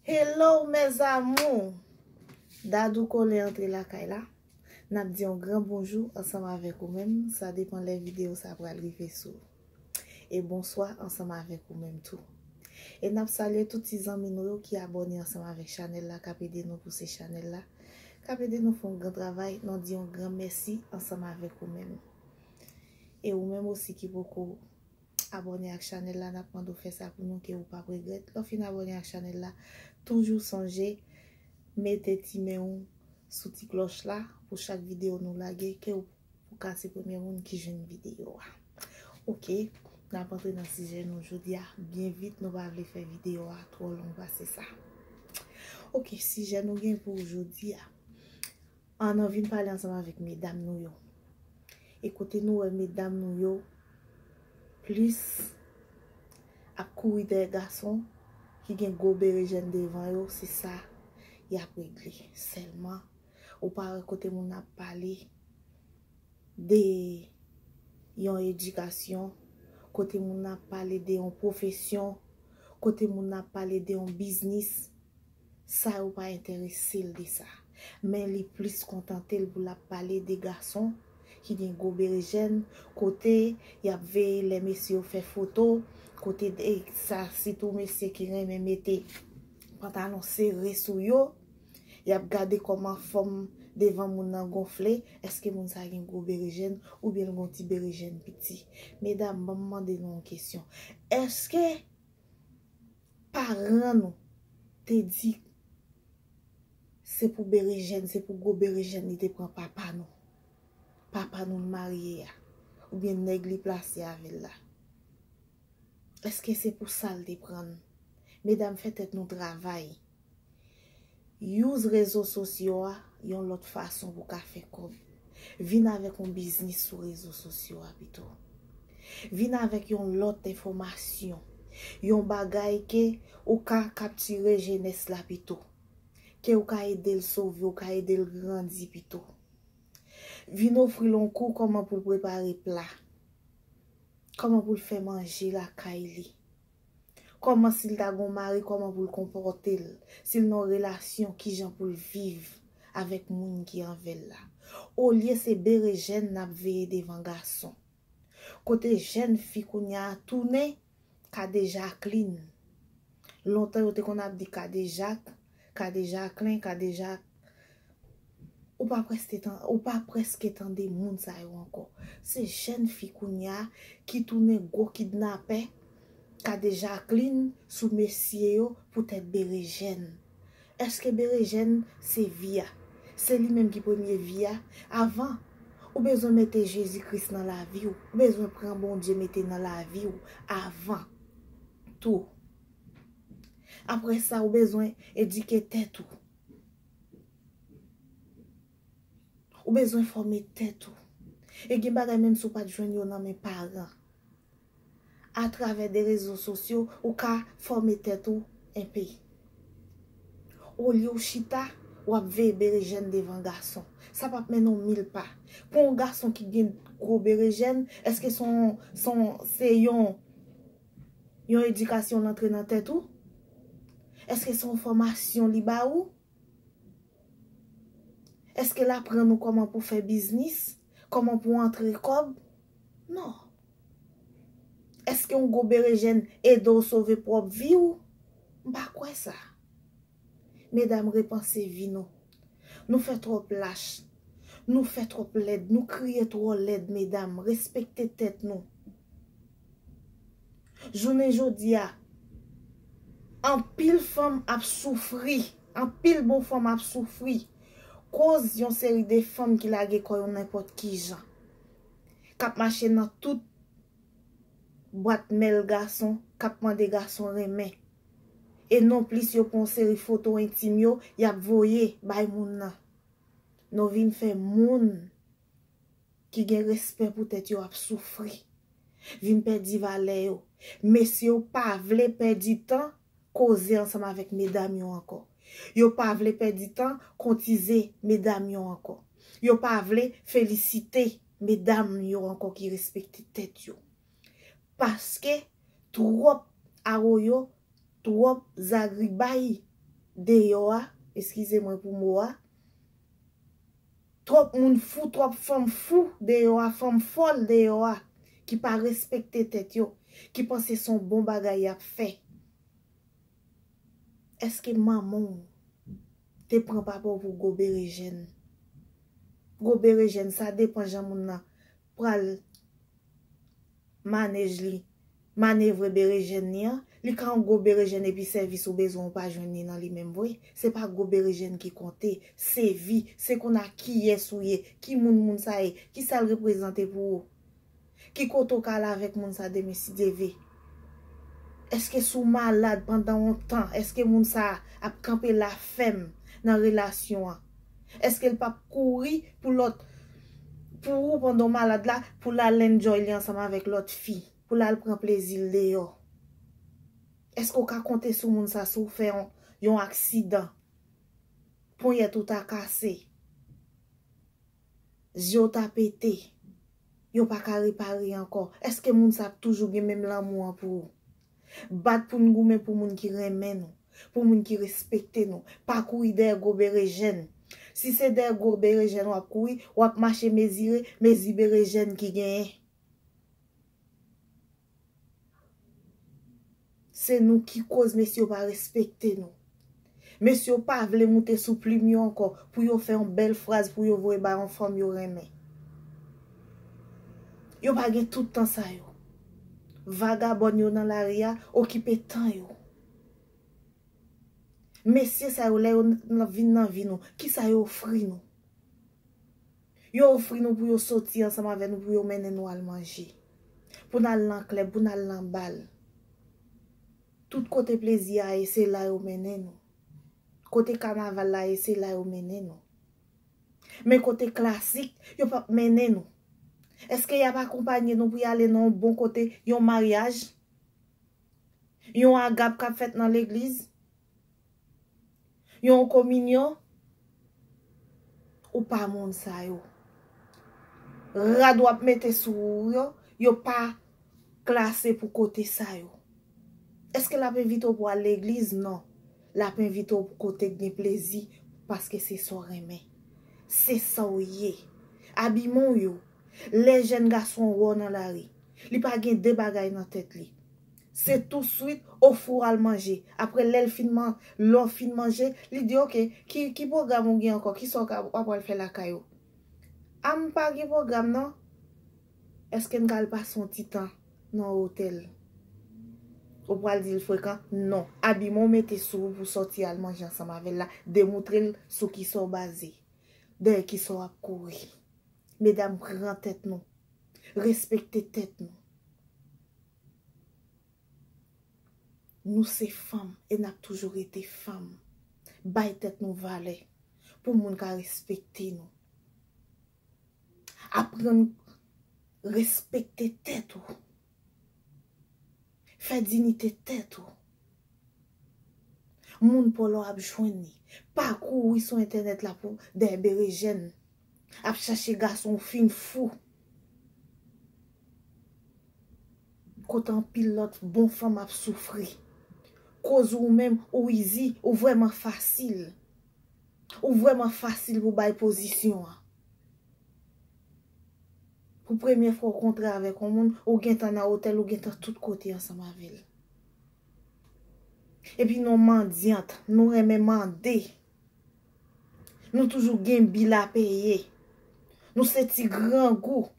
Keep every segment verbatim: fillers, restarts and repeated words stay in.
Hello mes amours! Dadou Kole antre lakay la. N ap di yon gran bonjou ansanm avèk ou menm. Sa depann lè videyo sa pral rive sou ou. E bonswa ansanm avèk ou menm tou. E n ap salye tout ti zanmi nou yo ki abòne ansanm avèk chanèl la, k ap ede nou pouse chanèl la, k ap ede nou fè yon gran travay. Nou di yon gran mèsi ansanm avèk ou menm. E ou menm osi ki poko abòne ak chanèl la, n ap mande w fè sa pou nou, ke ou p ap regrèt. Lè w fin abòne ak chanèl la, toujou sonje mete ti men w sou ti klòch la pou chak videyo nou lage, ke ou pou ka se premye moun ki jwenn videyo a. Oke, n ap antre nan sijè nou jodi a byen vit, nou pa vle fè videyo a twò long pase sa. Oke, sijè nou gen pou jodi a. Ann, ann vin pale ansanm avèk medam nou yo. E kote nou wè medam nou yo plis ap kouri dèyè gason ki gen gwo berejèn devan yo, se sa y ap regle. Sèlman, ou pa wè kote moun ap pale de yon edikasyon, kote moun ap pale de yon pwofesyon, kote moun ap pale de yon biznis, sa yo pa enterese l de sa. Men li plis kontante l pou l ap pale de gason ki gen gwo berejèn, kote y ap veye lè mesye yo fè foto, kote de, sa sitou mesye ki renmen mete pantalon sere sou yo, y ap gade kòman fòm devan moun nan gonfle, èske moun sa gen gwo berejèn oubyen l gon ti berejèn piti. Medam, ban m mande nou yon kesyon. Èske paran nou te di se pou berejèn, se pou gwo berejèn li te pran papa nou? Papa nou l marye a, oubyen nèg li plase avè l la? Èske se pou sa l te pran l? Medam, fè tèt nou travay. Use rezo sosyo a yon lòt fason pou ka fè kòb. Vin avèk yon biznis sou rezo sosyo a pito. Vin avèk yon lòt enfòmasyon, yon bagay ke ou ka kaptire jenès la pito, ke ou ka ede l sove, ou ka ede l grandi pito. Vin ofri l yon kou kòman pou l prepare pla, kòman pou l fè manje lakay li. Kòman si l ta gon mari, kòman pou l konpòte l? Si l nan yon relasyon, kijan pou l viv avèk moun ki anvè l la? Olye se berejèn n ap veye devan gason. Kote jèn fi kounye a tounen Kadejaklin. Lontan yo te konn ap di Kadejak, Kadejaklen, Kadejak. Ou pa prèske tan-, ou pa prèske tande moun sa yo ankò. Se jèn fi kounye a ki tounen gwo kidnapè, Kadejaklin sou mesye yo poutèt berejèn. Èske berejèn se vi a? Se li menm ki premye vi a? Avan, ou bezwen mete Jezi Kris nan lavi w. Ou bezwen pran Bondye mete nan lavi w avan tou. Apre sa, ou bezwen edike tèt ou. Ou bezwen fòme tèt ou. E gen bagay menm si w pa t jwenn yo nan men paran. Atravè de rezo sosyo, ou ka fòme tèt ou enpe. Olye w chita, w ap veye berejèn devan gason. Sa p ap mennen w mil pa. Pou yon gason ki gen gwo berejèn, èske se yon, se yon, se yon, yon edikasyon l antre nan tèt ou? Èske se yon fòmasyon li ba ou? Èske l aprann ou kòman pou fè biznis? Kòman pou antre kòb? Non. Èske yon gwo berejèn ede w sove pwòp vi w? M pa kwè sa. Medam, repanse vi nou. Nou fè twòp lach. Nou fè twòp lèd. Nou kriye twò lèd, medam. Respekte tèt nou. Jounen jodi a, anpil fanm ap soufri, anpil bon fanm ap soufri koz yon seri de fanm ki lage kò yo nenpòt ki jan, k ap mache nan tout bwat mèl gason, k ap mande gason renmen. E non plis yo pran yon seri foto entim yo, y ap voye bay moun nan. Nou vin fè moun ki gen respè pou tèt yo ap soufri, vin pèdi valè yo. Mesye yo pa vle pèdi tan koze ansanm avèk medam yo ankò. Yo pa vle pèdi tan kotize medam yo ankò. Yo pa vle felisite medam yo ankò ki respekte tèt yo. Paske twòp awoyo, twòp zagribay, deyò a, eskize mwen pou mo a, twòp moun fou, twòp fanm fou deyò a, fanm fòl deyò a, ki pa respekte tèt yo, ki panse se yon bon bagay y ap fè. Èske manman w te pran papa w pou gwo berejèn? Gwo berejèn, sa depan jan moun nan pral manej li, manevre berejèn li an. Li ka yon gwo berejèn epi sèvis ou bezwen ou pa jwenn li nan li menm vre. Se pa gwo berejèn ki konte, se vi, se konn a kiyès ou ye, ki moun moun sa ye, ki sa l reprezante pou ou. Ki kote w ka al avèk moun sa demen si Dye ve? Èske si w malad pandan yon tan, èske moun sa ap kanpe la fèm nan relasyon an? Èske l p ap kouri pou lòt, pou ou pandan w malad la, pou l al enjoy li ansanm avèk lòt fi, pou l al pran plezi l deyò? Èske w ka konte sou moun sa si w fè yon, yon aksidan? Ponyèt ou ta kase. Zye w ta pete. Yo pa ka repare ankò. Èske moun sa ap toujou gen menm lanmou an pou ou? Bat pou n goumen pou moun ki renmen nou, pou moun ki respekte nou. Pa kouri dèyè gwo berejèn. Si se dèyè gwo berejèn w ap kouri, w ap mache mezire, mezi berejèn ki genyen. Se nou ki koz mesye yo pa respekte nou. Mesye yo pa vle moute sou plim yo ankò pou yo fè yon bèl fraz pou yo voye ba yon fanm yo renmen. Yo pa gen tout tan sa yo. Vagabòn yo nan lari a okipe tan yo. Mesye sa yo, lè yo n-, vin nan vi nou, kisa yo ofri nou? Yo ofri nou pou yo soti ansanm avè nou, pou yo mennen nou al manje. Pou n al nan klèb, pou n al nan bal. Tout kote plezi a ye, se la yo mennen nou. Kote kanaval la ye, se la yo mennen nou. Men kote klasik, yo p ap mennen nou. Èske y ap akonpanye nou pou y ale nan yon bon kote, yon maryaj? Yon agap k ap fèt nan legliz? Yon kominyon? Ou pa moun sa yo. Rad w ap mete sou ou yo, yo pa klase pou kote sa yo. Èske l ap envite w pou al legliz? Non. L ap envite w pou kote k gen plezi, paske se sa w renmen. Se sa w ye. Abiman w yo. Lè jèn gason wè w nan lari, li pa gen de bagay nan tèt li. Se touswit ofri w al manje. Apre lè l fin man-, lè w fin manje, li di, "Oke, ki, ki pwogram ou gen ankò? Kisa w ka, w ap pral fè lakay ou?" "A, m pa gen pwogram non." "Èske n ka al pase yon ti tan nan otèl?" Ou pral di l frekan? Non. Abiman w mete sou ou pou sòti al manje ansanm avè l la, demoutre l sou kisa w baze. Dèyè kisa w ap kouri. Medam, pran tèt nou. Respekte tèt nou. Nou se fanm e n ap toujou rete fanm. Bay tèt nou valè pou moun ka respekte nou. Aprann respekte tèt ou. Fè diyite tèt ou. Moun pa w la w ap jwenn li. Pa kouri sou entènèt la pou dèyè berejèn. Ap chache gason w fin fou. Kote anpil lòt bon fanm ap soufri. Koz ou menm, ou izi, ou vrèman fasil. Ou vrèman fasil pou bay pozisyon an. Pou premye fwa w kontre avèk yon moun, ou gentan nan otèl, ou gentan tout kote ansanm avè l. Epi nou mandyant, nou renmen mande. Nou toujou gen bil a peye. Nou se ti grangou.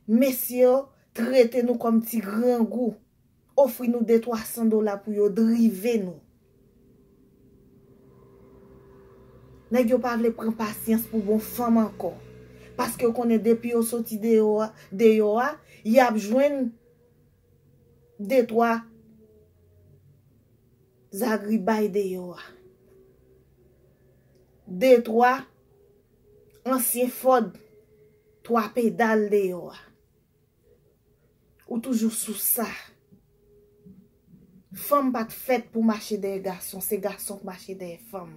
Mesye yo trete nou kòm ti grangou. Ofri nou de twa san dola pou yo drive nou. Nèg yo pa vle pran pasyans pou bon fanm ankò. Paske yo konnen depi yo soti deyò a, deyò a, y ap jwenn de twa zagribay deyò a. De twa ansyen Ford twa pedal deyò a. Ou toujou sou sa. Fanm pa t fèt pou mache dèyè gason, se gason k mache dèyè fanm.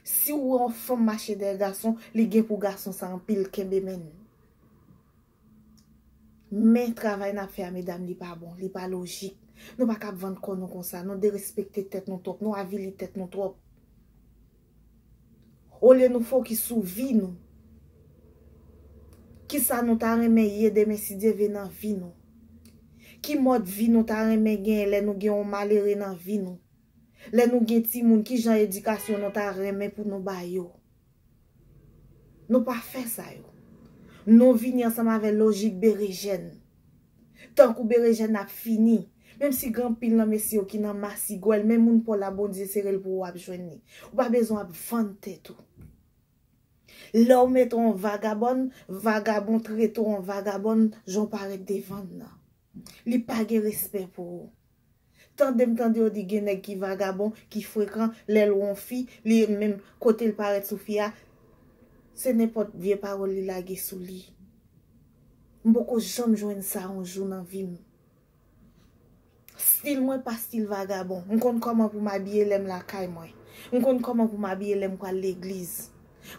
Si w wè yon fanm mache dèyè gason, li gen pou gason sa anpil, kenbe men n. Men travay n ap fè a, medam, li pa bon, li pa lojik. Nou pa ka ap vann kò nou konsa, nou derespekte tèt nou twòp, nou avili tèt nou twòp. Olye nou fokis sou vi nou, kisa nou ta renmen ye demen si Dye vle nan vi nou? Ki mòd vi nou ta renmen genyen lè nou gen yon malere nan vi nou? Lè nou gen timoun, ki jan edikasyon nou ta renmen pou nou ba yo? Nou pa fè sa yo. Nou vini ansanm avè lojik berejèn. Tankou berejèn ap fini. Menm si gen anpil nan mesye yo ki nan masigwèl, men moun pa w la Bondye sere l pou ou, w ap jwenn li. Ou pa bezwen ap vann tèt ou. Lè w mete w an vagabòn, vagabon trete w an vagabòn, jan w parèt devan l nan. Li pa gen respè pou ou. Tande m tande yo di gen nèg ki vagabon, ki frekan, lè l wè yon fi, li menm kote l parèt sou fi a, se nenpòt vye pawòl li lage sou li. M poko janm jwenn sa yon jou nan vi m. Stil mwen pa stil vagabon. M konn kòman pou m abiye lè m lakay mwen. M konn kòman pou m abiye lè m pral legliz.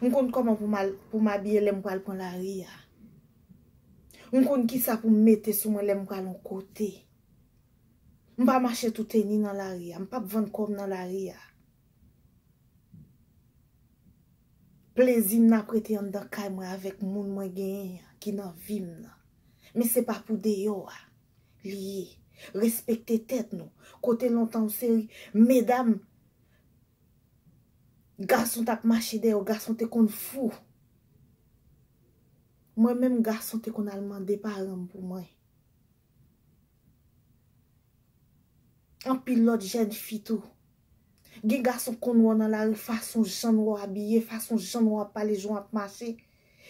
M konn kòman pou m al, pou m abiye lè m pral pran lari a. M konn kisa pou m mete sou mwen lè m pral yon kote. M pa mache tou teni nan lari a. M p ap vann kò m nan lari a. Plezi m nan ap rete anndan kay mwen avèk moun mwen genyen an ki nan vi m nan. Men se pa pou deyò a li ye. Respekte tèt nou. Kote lontan yon seri medam, gason t ap mache dèyè w, gason te konn fou. Mwen menm, gason te konn al mande paran m pou mwen. Anpil lòt jèn fi tou. Gen gason konn wè w nan lari, fason jan w abiye, fason jan w ap pale, jan w ap mache.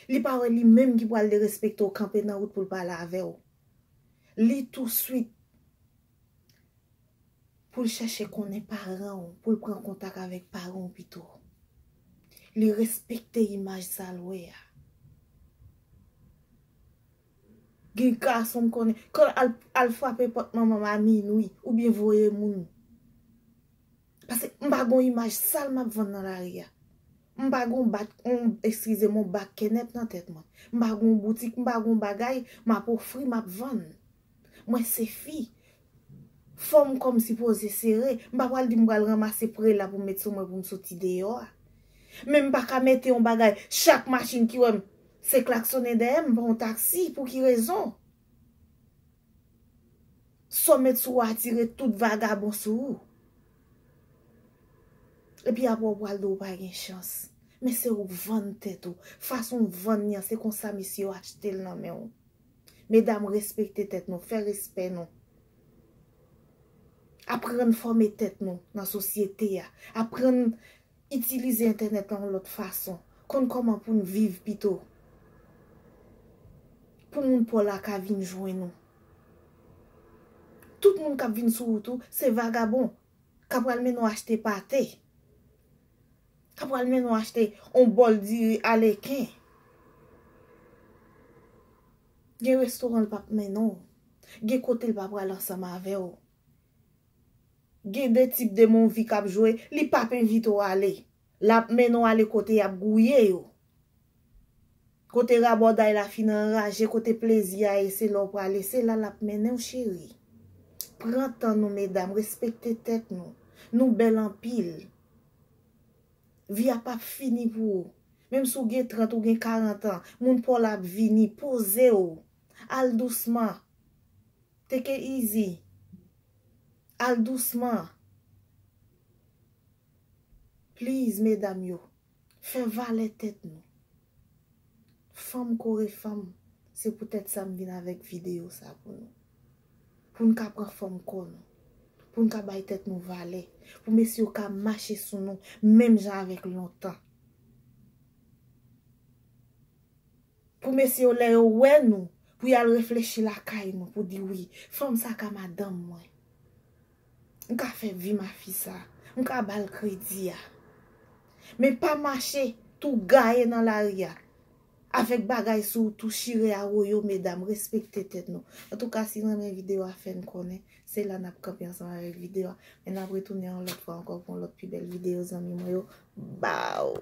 Li pa wè li menm ki pral derespekte w, kanpe nan wout pou l pale avè w. Li touswit pou l chèche konnen paran w, pou l pran kontak avèk paran w pito. Li respekte imaj sa l wè a. Gen gason m konnen, kan al, al frape pòt manman m a minwi, oubyen voye moun. Paske m pa gon imaj sal m ap vann nan lari a. M pa gon bak, on, eskize m, on bak kenèp nan tèt mwen. M pa gon boutik, m pa gon bagay m ap ofri, m ap vann. Mwen se fi. Fò m kò m sipoze sere. M pa pral di m pral ranmase prela pou m met sou mwen pou m soti deyò a. Men m pa ka mete yon bagay, chak machin ki wè m, se klaksonnen dèyè m, m pa yon taksi, pou ki rezon? Sa w met sou ou atire tout vagabon sou ou. Epi apre w pral di w pa gen chans. Men se ou k vann tèt ou. Fason w vann li an, se konsa mesye yo achte l nan men w. Medam, respekte tèt nou, fè respè nou. Aprann fòme tèt nou nan sosyete a. Aprann itilize entènèt lan yon lòt fason. Konn kòman pou n viv pito. Pou moun pa w la ka vin jwenn ou. Tout moun k ap vin sou wout ou, se vagabon. K ap pral mennen w achte pate. K ap pral mennen w achte on bòl diri aleken. Gen restoran l p ap mennen w. Gen kote l pa pral ansanm avè w. Gen de tip de movie k ap jwe, li p ap envite w ale. L ap mennen w ale kote y ap gouye yo. Kote rabòday la fin anraje, kote plezi a ye, se la w prale, se la l ap mennen w, cheri. Pran tan nou, medam, respekte tèt nou. Nou bèl anpil. Vi a p ap fini pou ou. Menm si w gen trant, ou gen karant an, moun pa w la ap vini, poze w. Al dousman. Take it easy. Al dousman. Please, medam yo, fè valè tèt nou. Fanm kore fanm, se poutèt sa m vin avèk videyo sa pou nou. Pou n ka pran fanm kò nou. Pou n ka bay tèt nou valè. Pou mesye yo ka mache sou nou, menm jan avèk lontan. Pou mesye yo, lè yo wè nou, pou y al reflechi lakay nou, pou di, "Wi, fanm sa ka madanm mwen. M ka fè vi m a fi sa. M ka ba l kredi a." Men pa mache tou gaye nan lari a. Avèk bagay sou ou tou chire a woyo, medam, respekte tèt nou. Antouka, si w renmen videyo a, fè n konnen. Se la n ap kanpe ansanm avèk videyo a. Men n ap retounen yon lòt fwa ankò pou yon lòt pi bèl videyo, zanmi mwen yo. Baw!